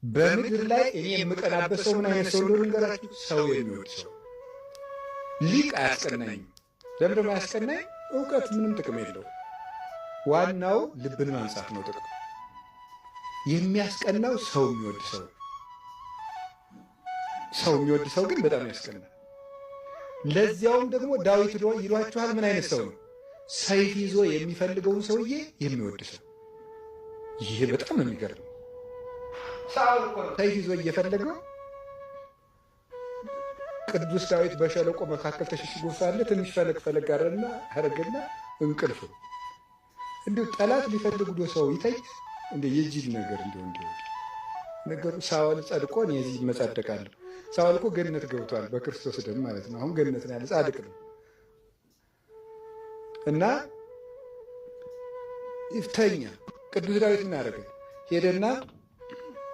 በምድር ላይ እኔ የምቀናበት ሰው ምን አይነት ሰው እንደሆነ ልንገራችሁ። ሰው የሚወድ ሰው። ሊቅ አያስቀናኝም። ለምን ደግሞ አያስቀናኝ? እውቀት ምንም ጥቅም የለው። ዋናው ልብን ማንጻት ነው ጥቅም። የሚያስቀናው ሰው የሚወድ ሰው። ሰው የሚወድ ሰው ግን በጣም ያስቀናል። ለዚያውም ደግሞ ዳዊት ይሏችኋል። ምን አይነት ሰው ነው? ሰይፍ ይዞ የሚፈልገውን ሰውዬ የሚወድ ሰው። ይሄ በጣም ነው የሚገርመው። ሰይፍ ይዞ እየፈለገው ቅዱስ ዳዊት በሸለቆ መካከል ተሸሽጎ ሳለ ትንሽ ፈለግ ፈለግ አረና አረገና እንቅልፍ እንዲሁ ጠላት ሊፈልግ ዶ ሰው ይተኝ እንደ የጅል ነገር እንዲሁ እንዲሁ ነገሩ። ሳኦል ጸድቆ እኔ እዚህ እመጻደቃለሁ። ሳኦል እኮ ገነት ገብቷል በክርስቶስ ደም ማለት ነው። አሁን ገነት ነው ያለ፣ ጻድቅ ነው። እና ይፍተኛ ቅዱስ ዳዊት ምን አደረገ? ሄደና